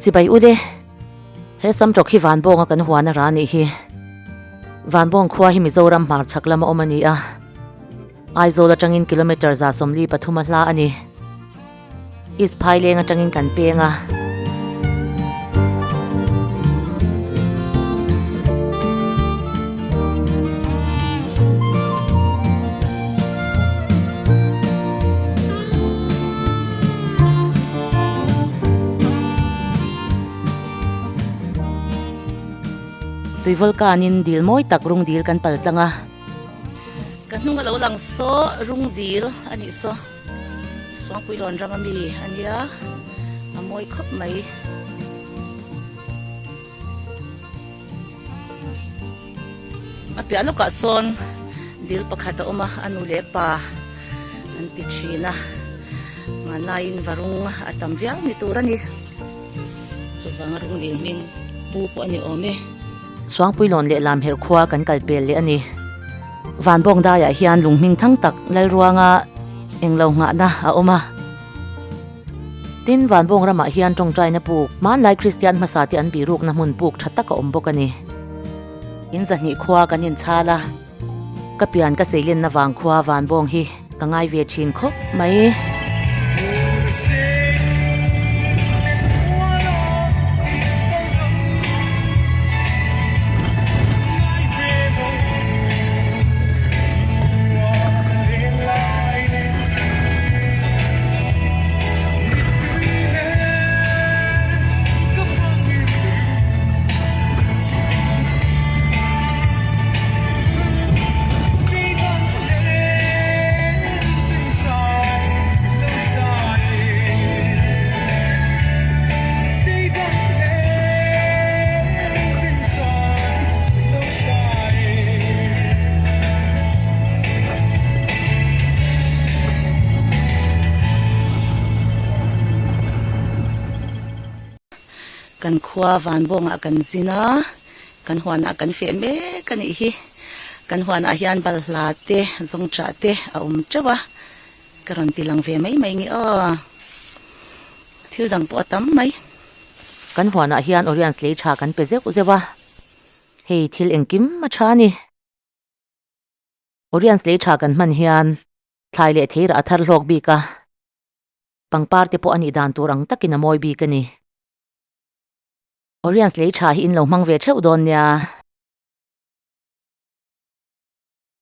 Chibai ule, he samtawk hi Vanbawnga kan huan a ra nih hi. Vanbawng khua hi Mizoram hmarchhak lama awm a ni a, Aizawl atangin kilometre 43 a hla a ni. East Phaileng atangin kan peng a. Tui volkanin dil mawi tak rung dil kan pal tlang a. Ka hnung a lo lang saw rung dil a nih saw. Suangpui lawn ram ami a nia a mawi khawp mai. A piah lawkah sawn dil pakhat a awm a, a nu leh pa an ti thin a, hmanlaiin varung a tam viau ni tur a ni. Chuvanga rung dil hming pu pawh a ni awm e. Suangpui lawn leh lamherh khua kan kal pel leh a ni. Vanbawng daiah hian lung hming thang tak Lalruanga englo nghahna a awm a. Tin, Vanbawng ramah hian tawngtaina puk, hmanlai Kristian hmasa te an bihrukna hmun puk tha tak a awm bawk a ni. In zahnih khua kan inchhal a, ka pian ka seilenna vang khua Vanbawng hi ka ngai ve thin khawp mai. Kan khua Vanbawngah kan zin a, kan huanah kan feh mek a nih hi. Kan huanah hian balhla te, zawngṭah te a awm ṭeuh a, ka rawn ti lang ve mai mai nge aw. Thil dang pawh a tam mai. Kan huanah hian Oriens lei ṭha kan pe zeuh zeuh a, hei thil engkim a ṭha a ni. Oriens lei ṭha kan hman hian thlai leh theirah a thar hlawk bik a, pangpar te pawh a nih dan tur ang takin a mawi bik a ni. Oriens lei ṭha hi in lo hmang ve ṭheuh dawn nia.